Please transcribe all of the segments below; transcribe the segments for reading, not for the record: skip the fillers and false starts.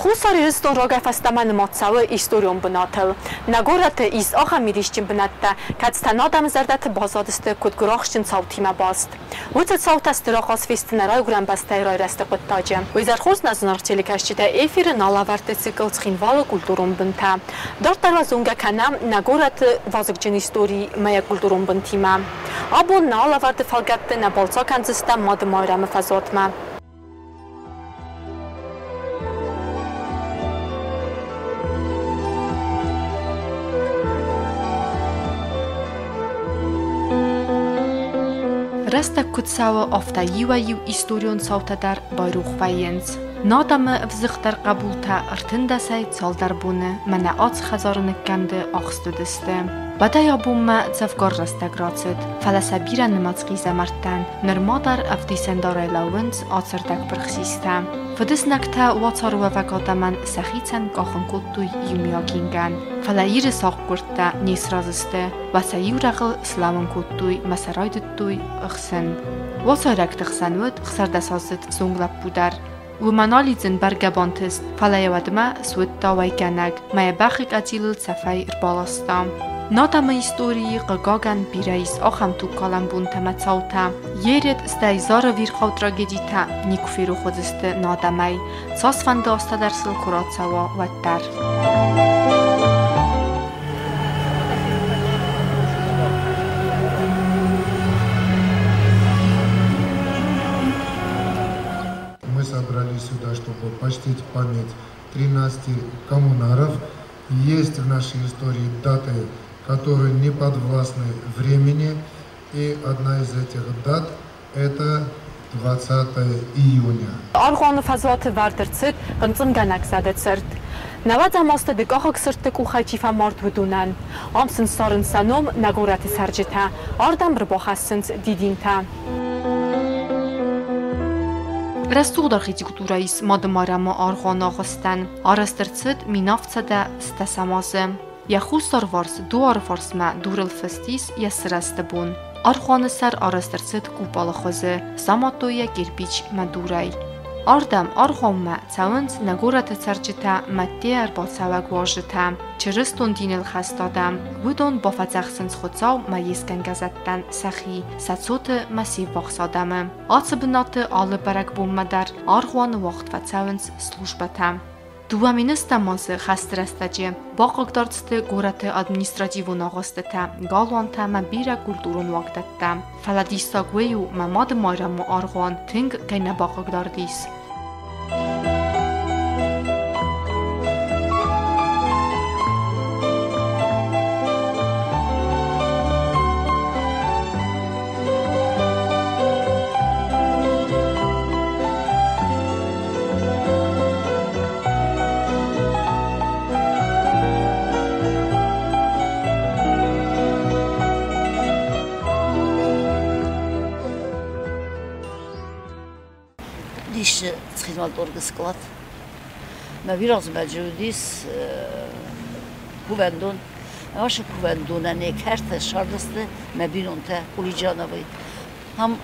Хуссар Ирыстон рагӕй фӕстӕмӕ нымад цӕуы историон бынатыл. Нӕ горӕты ис ахӕм мидисджын бынӕттӕ, кӕцытӕ нӕ адӕмы зӕрдӕты баззадысты куыд гуырахстджын цаутимӕ баст. Уыцы цаутӕ стыр ахъаз фесты нӕ райгуырӕн бӕстӕйы райрӕзты хъуыддаджы. Уый зӕрхорз нӕ зынаргъ телекӕсджытӕ эфиры нал ӕвӕрдты цикл Цхинвалы культурон бынтӕ. Дарддӕр уӕ зонгӕ кӕнӕм нӕ горӕты вазыгджын истори мӕ йӕ культурон бынтимӕ. Абон нӕ алӕвӕрды фӕлгӕтты нӕ балц акӕндзыстӕм Мады Майрӕмы фӕзуатмӕ. Рӕстӕг куыд цӕуы, афтӕ иуӕй-иу историон цаутӕ дӕр байрох вӕййынц. Нӕ адӕмы ӕвзыгъддӕр хъӕбултӕ ӕртындӕсӕй цалдӕр боны мӕнӕ ацы хӕдзары ныккӕнды ахст уыдысты. Уӕдӕй абонмӕ дзӕвгар рӕстӕг рацыд, фӕлӕ сӕ бирӕнымӕц хъизӕмӕрттӕн нырма дӕр ӕвдисӕндарӕй лӕууынц ацырдӕг пырх систӕ. Фыдызнӕгтӕ уацаруӕвӕг адӕмӕн сӕхицӕн къахын кодтой иумиаг ингӕн, фӕлӕ Иры сахъгуырдтӕ не сразы сты, уӕ сӕ иу рӕгъыл слӕууын кодтой мӕ сӕ райдыдтой ӕхсын. Уацайрӕгты хсӕн уыд ӕхсӕрдӕсаздзыд взонг лӕппу дӕр. Уымӕн алидзын бӕргӕ бантыст, фӕлӕ йӕ уӕдмӕ суыдта уӕйгӕнӕг, мӕ йӕ бӕхы къӕдзилыл цӕфӕй ӕрбаласта. Натамы историйы, хъыгагӕн, бирӕ ис ахӕм тугкалӕн бонтӕ мӕ цаутӕ. Еред, стӕй Зары вирхъау трагедитӕ никуы ферох уыдзысты нӕ адӕмӕй, цасфӕнды азтӕ дӕр сыл куы рацӕуа, уӕддӕр. Мы собрались сюда, чтобы почтить память 13 коммунаров. Есть в нашей истории даты, которые не подвластны времени. И одна из этих дат – это 20 июня. Аргъуаны фӕзуаты вӕрд ӕрцыд хъынцъымгӕнӕг зӕды цырт. Нӕуӕдзӕм азты дыкъахыг сырдты къухӕй чи фӕмард, уыдонӕн. Ам сын ссарынц сӕ ном нӕ горӕты цӕрджытӕ, ардӕм ӕрбахӕссынц дидинтӕ. Рӕсугъд архитектурӕ ис Мадымайрӕмы аргъуаны агъуыстӕн. Арӕзт ӕрцыд 1710 азы. Йӕ хуссарварс дуары фарсмӕ дурыл фыст ис йӕ сырӕзты бон. Аргъуаны сӕр арӕзт ӕрцыд куполы хуызы, самадтой йӕ кирпич мӕ дурӕй. Ардӕм, аргъуанмӕ, цӕуынц нӕ горӕты цӕрджытӕ мӕдте ӕрбацӕуӕг уазджытӕ, чырыстон диныл хӕст адӕм. Уыдон бафӕдзӕхсынц Хуыцау мӕ йе скӕнгӕ зӕдтӕн сӕхи, сӕ цоты мӕ се ввахс адӕмы. Ацы бынаты алы бӕрӕгбонмӕ дӕр аргъуаны уагъд фӕцӕуынц службӕтӕ. Дыууӕ министӕм азы хӕсты рӕстӕджы бахъыгдард сты горӕты административон агъуыстытӕ, галуантӕ ӕмӕ бирӕ культурон уагдӕттӕ. Фӕлӕ диссаг уый у, мӕ Мады Майрӕмы аргъуан тынг кӕй нӕ бахъыгдард ис. Уыдис Цхинвал-Торгы склад. Мӕ бирӕгъзмӕджы уыдис кувӕндон. Ашы кувӕндонӕн йӕ кӕрты ссардысты мӕ бинонтӕ Кулиджановы. Ам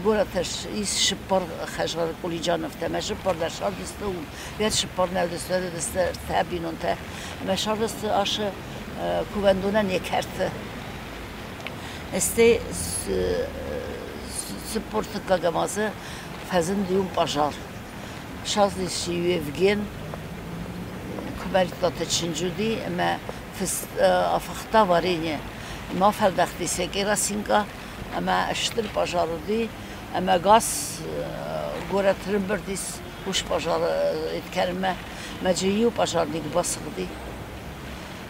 горӕты ис сыппар хӕзгъӕр Кулиджановтӕ. Мӕ сыппар дӕр ссардысты уым. Уӕд сыппар нӕ уыдысты, уӕд уыдысты ӕртӕ бинонтӕ. Ӕмӕ ссардысты ашы кувӕндонӕн йӕ кӕрты. Стӕй 45-ӕм азы фӕзынд иу пъазар. Саздис Евген, Куымӕридтаты чындз уыди ӕмӕ афыхта варенье. Ма фӕлдӕхтис йӕ керосинкӕ ӕмӕ стыр пъазар уыди ӕмӕ газ горӕты рымбырд ис ус пъазары кӕрмӕ. Мӕ иу пъазарник басыгъди.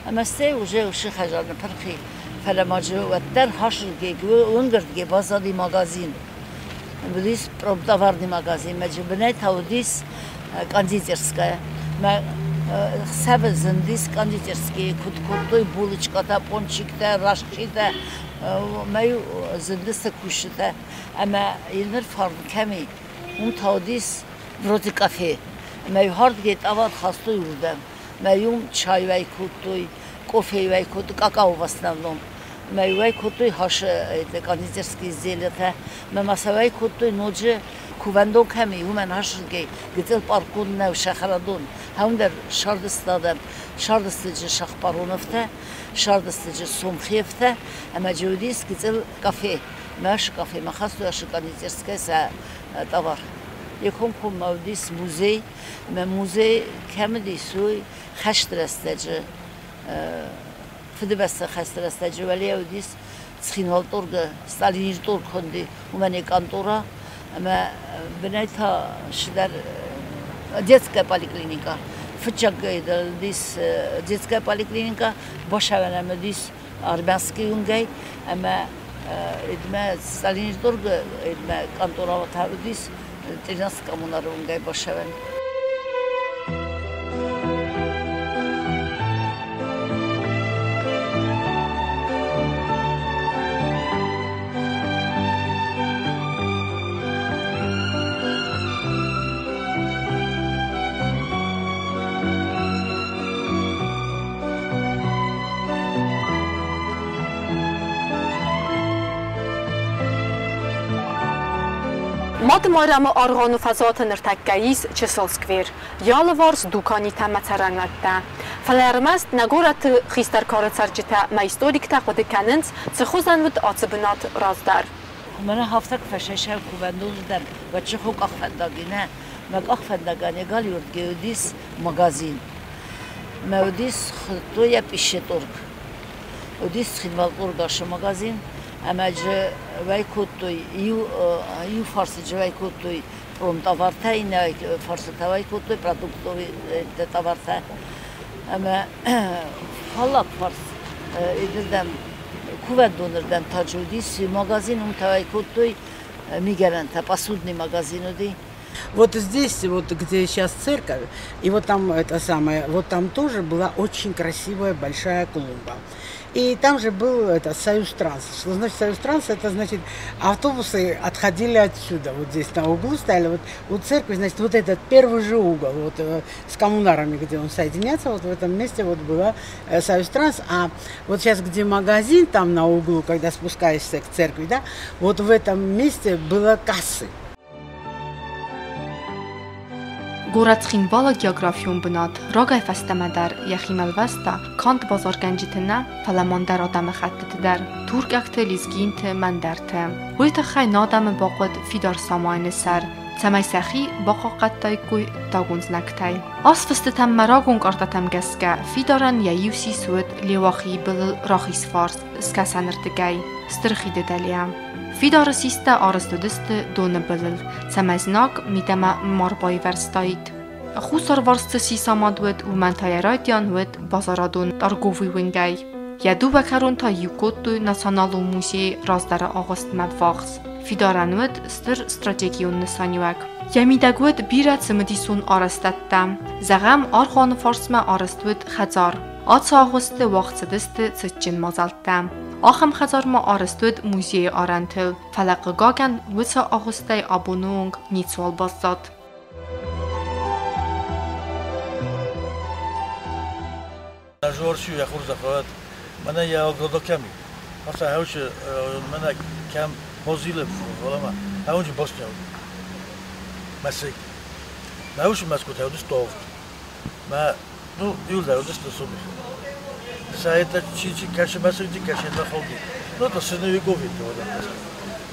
Ӕмӕ стӕй уже уыцы хӕдзар ныппырх и, фӕлӕ ма дзы уӕддӕр хасырдге, уынгырдге баззади магазин. Уыдис промтоварный магазин, мӕ дзы бынӕй та уыдис кондитерская. Мӕ хсӕвы зындис кондитерскийы, куыд кодтой булочкӕтӕ, пончиктӕ, рашчитӕ, мӕ-иу зындысты кусджытӕ. Ӕмӕ ныр фарн кӕм и, уым та уыдис вроде кафе. Ӕмӕ-иу хӕрдгӕ товар хастой уырдӕм. Мӕ-иу чай уӕй кодтой, кофе уӕй кодтой, какао в основном. Мӕ уӕй кодтой хасы кондитерские изделиятӕ. Мӕ ма сӕ уӕй кодтой ноджы кувӕндон кӕм и, уымӕн хасыргӕй гыццыл паркон нӕу сӕхӕрадон. Хаундер шардыстадам, шардыстыджы Шахпароновтӕ, шардыстыджы Сомхиевтӕ, ӕмӕ джеудис гыцъыл кафе. Мӕ кафе махасту кондитерская сӕ товар. Йӕ уыдис музей, ӕмӕ музей кӕм уыдис, уый хӕсты рӕстӕджы, Фыдыбӕсты хӕсты рӕстӕджы уӕлейӕ уыдис Цхинвал-торгы, Сталиниры торг хуынди, уымӕн йӕ къантора, ӕмӕ бынӕй та цыдӕр детская поликлиника. Фыццаг уыдис детская поликлиника, башавӕн уыдис Армянский уынгӕй, ӕмӕ эдмӕ Сталиниры торгы эдмӕ къантора та уыдис 13 коммунары уынгӕй башавӕн. Мады Майрӕмы аргъуаны фӕзуаты ныртӕккӕ ис чысыл сквер, йӕ алыварс дуканитӕ ӕмӕ цӕрӕнуӕттӕ. Фӕлӕ ӕрмӕст нӕ горӕты хистӕр кары цӕрджытӕ ӕмӕ историктӕ хъуыды кӕнынц, цы хуызӕн уыд ацы бынат раздӕр. Мӕнӕ хафтӕг фӕсайсӕг кувӕндоны дӕр уӕд чыхо къахвӕндаги нӕ, мӕ къахвӕндагӕн йӕ галиуырдгӕй уыдис магазин. Мӕ уыдис хуыдтой йӕ пищеторг. Уыдис Цхинвал-Торгашы магазин, ӕмӕ джы уӕй кодтой, иу фарсы джы уӕй кодтой промтовартӕ, иннӕ фарсы та уӕй кодтой продуктовый товартӕ. Ӕмӕ фаллаг фарс идырдӕм кувӕндонырдӕм та джы уыдис магазин, уым та уӕй кодтой мигӕнӕнтӕ, посудный магазин уыди. Вот здесь, вот где сейчас церковь, и вот там это самое, вот там тоже была очень красивая большая клумба. И там же был это Союз Транс. Что значит Союз Транс? Это значит автобусы отходили отсюда, вот здесь на углу стояли, вот у церкви, значит, вот этот первый же угол, вот с коммунарами, где он соединяется, вот в этом месте вот была Союз Транс. А вот сейчас, где магазин там на углу, когда спускаешься к церкви, да, вот в этом месте было кассы. Горӕт Цхинвалы географион бынат рагӕй фӕстӕмӕ дӕр йӕхимӕ лвӕста канд базаргӕнджыты нӕ, фӕлӕ ма ӕндӕр адӕмыхӕттыты дӕр – туркӕгты, лезгинты, мӕндӕрты. Уый тыххӕй нӕ адӕмы бахъуыд фидар самайыны сӕр, цӕмӕй сӕхи бахъахъхъӕдтаиккой ӕддагон знӕгтӕй. Азфыстытӕм ӕмӕ рагон картӕтӕм гӕсгӕ фидарӕн йӕ иу сис уыд Леуахийы былыл рахиз фарс, скӕсӕнырдыгӕй, Стыр хиды дӕлейӕ. Фидары систӕ арӕзт уыдысты доны былыл, цӕмӕй знаг мидӕмӕ ма рбаивӕрзтаид. Хуссарварс цы сис амад уыд, уымӕн та йӕ райдиан уыд базарадон торговый уынгӕй. Йӕ дыууӕ кӕрон та иу кодтой Националон музейы раздӕры агъуыстмӕ ввахс. Фидарӕн уыд стыр стратегион нысаниуӕг. Йӕ мидӕг уыд бирӕ цымыдисон арӕзтӕдтӕ. Зӕгъӕм, аргъуаны фарсмӕ арӕзт уыд хӕдзар. Ацы агъуысты уагъд цыдысты цытджын мадзӕлттӕ. Ахӕм хӕдзар ма арӕзт уыд музейы арӕнтыл, фӕлӕ хъыгагӕн, уыцы агъуыстӕй абоны онг ницыуал баззад. Жорсю я хурзахат, мана я огродоками. Аса хаучи мана кем хозиле волама, хаучи босня. Масик. Научи маску таудис товт. Ма ну юлда удис сумих. Са это чичи каши масик ди каши на ходи. Ну то средневековье то да.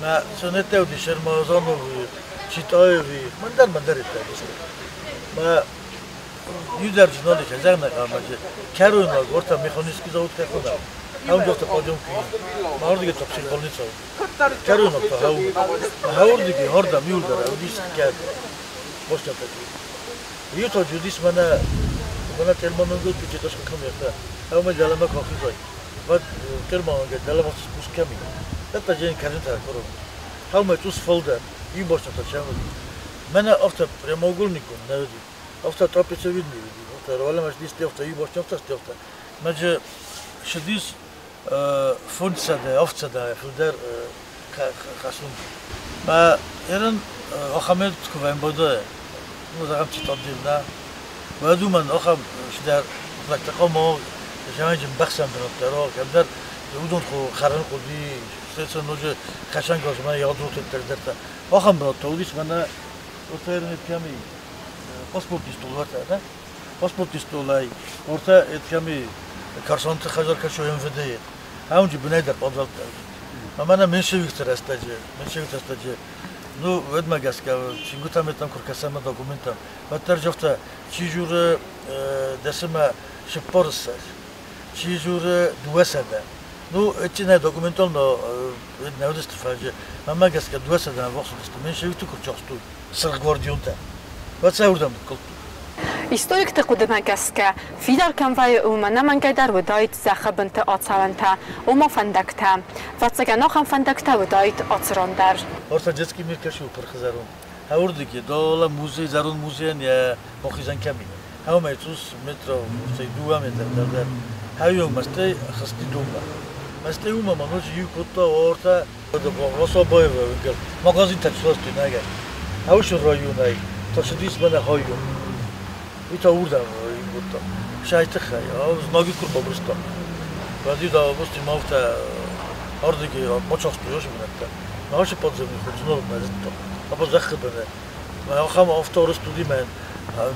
Ма сонете уди Шермазанови, Читаеви, мандар мандар это. Ма юдар жноли хазарна қамажи. Каруна горта механический завод хахона. Хаун жофта подъемки. Маордиге психбольница. Каруна та хау. Хаурдиге хорда мюлдара удис кад. Бошта таки. Юто жудис мана мана телманонго пичетошка камята. Хау ма жалама кохизой. Ват телманонго жалама спусками. Это жен карин та коро. Хау ма тус фолда. И бошта та чаму. Мана авто прямоугольником наведи. Авто трапециевидный види. Авто рвалама ждис тефта и бошта тефта. Маже шедис функция овца фулдер хасун. Ма ерен охамед ткувен бодо. Ну загам цитадил да. Вадуман охам шдар лактақомо жамажим бахсам биноттеро кемдер удон ху харан худи стеца ноже хашан гоз мана ядрут тердерта. Охам бинотта удис мана отерен пями паспортный стол да. Паспортный столӕй, ортӕ этками Карсанты хӕдзар кӕсой МВД-йы. Ауынджы бынӕй дӕр пъадвӕлттӕ. Мӕнӕ меньшевикты рӕстӕджы, меньшевикты рӕстӕджы, ну, уӕдмӕ гӕсгӕ, чингуытӕм еттӕм куы ркӕсӕм документтӕм, уӕддӕр зӕгътӕ, чи журы дӕсымӕ 40, чи журы 200. Ну, эти нӕ документально нӕ уыдысты фӕджы. Мӕнмӕ гӕсгӕ 200 ӕввахс уыдысты. Меньшевикты куы рчахстой, сырхгвардионтӕ. Уӕд сӕ уырдӕм ныккалдтой. Историкты хъуыдымӕ гӕсгӕ, фидар кӕм вӕййы, уым ӕнӕмӕнгӕй дӕр уыдаид зӕххы бынты ацӕуӕнтӕ, ома фӕндӕгтӕ. Ӕвӕццӕгӕн, ахӕм фӕндӕгтӕ уыдаид ацы ран дӕр. Ортӕ детский мир кӕсы пырхы зӕронд. Ӕуырдыги, дола музей, зӕронд музейӕн йӕ бахизӕн кӕм и. Ӕмӕ цъус метро, стӕй 2 метр дӕр. Хӕйон мӕстӕй хызти донмӕ. Мӕстӕй уымӕ ма ноджы иу кодта ортӕ Рособоева уынгыл. Магазинтӕ сластой нӕгӕ. Хӕусы районӕй тасыдис мӕнӕ хайон. Уый та уырдӕм кодта. Сӕй тыххӕй, знаги куы рбабырста. Уӕд да, допустим, афтӕ ардыги бацахстой ацы бынӕттӕ. Нашы подземный ход знон нӕ зыдта. Апа зӕххы быны. Ахӕм афтӕ арӕзт уыди мӕн.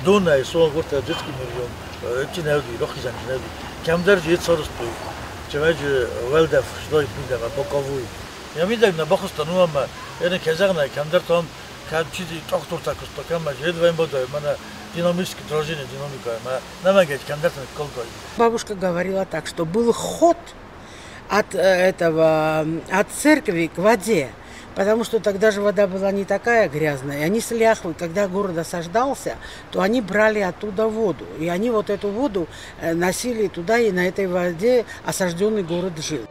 Донӕй суанг уӕртӕ детский миллион, чи нӕ уыди, рахизӕн чи нӕ уыди. Кӕмдӕр же сарӕзтой. Чемӕджы уӕлдӕф сдой мидӕмӕ боковой. Я мидӕг нӕ бахызтӕн уым ӕмӕ ӕнӕ кӕй зӕгъын кӕмдӕр там кӕд чи трактортӕ куыста, кӕм ма едва бодай, мӕнӕ динамический дрожжение динамика, мӕ нӕмӕгӕй кӕмдӕрты ныккалдтой. Бабушка говорила так, что был ход от этого, от церкви к воде, потому что тогда же вода была не такая грязная. И они с Ляхвы, когда город осаждался, то они брали оттуда воду. И они вот эту воду носили туда, и на этой воде осажденный город жил.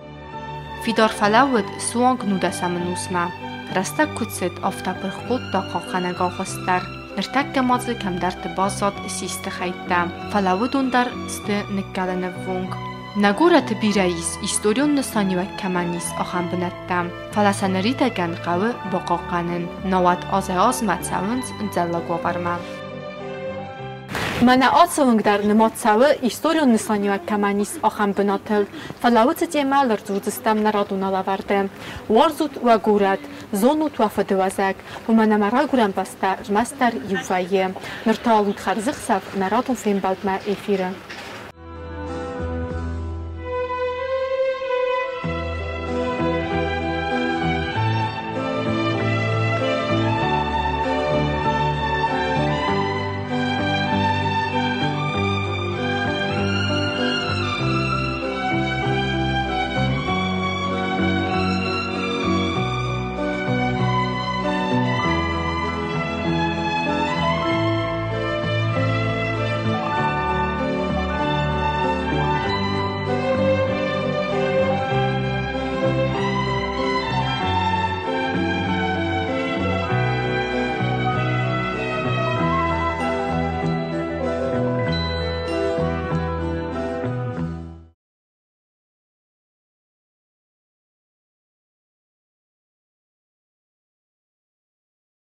Фидар фӕлӕууыд суанг 19-ӕм ӕнусмӕ. Рӕстӕг куыд цыд, афтӕ пырх кодта хъахъхъӕнӕг агъуыст дӕр. Ныртӕккӕ ма дзы кӕмдӕрты баззад систы хӕйттӕ, фӕлӕ уыдон дӕр сты ныккӕлыны ввонг. Нӕ горӕты бирӕ ис, историон нысаниуӕг кӕмӕн ис, ахӕм бынӕттӕ. Фӕлӕ сӕ ныридӕгӕн хъӕуы бахъахъхъӕнын, науӕд азӕй-азмӕ цӕуынц ӕдзӕллаг уавӕрмӕ. Мӕнӕ ацы уынг дӕр нымад цӕуы, историон нысаниуӕг кӕмӕн ис, ахӕм бынатыл. Фӕлӕ уыцы темӕ ӕрдзурдзыстӕм нӕ радон алӕвӕрды. Уарзут уӕ горӕт, зонут уӕ фыдыуӕзӕг, уымӕн ӕмӕ райгуырӕн бӕстӕ ӕрмӕстдӕр иу вӕййы. Ныр та ут хӕрзӕхсӕв нӕ радон фембӕлдмӕ эфиры.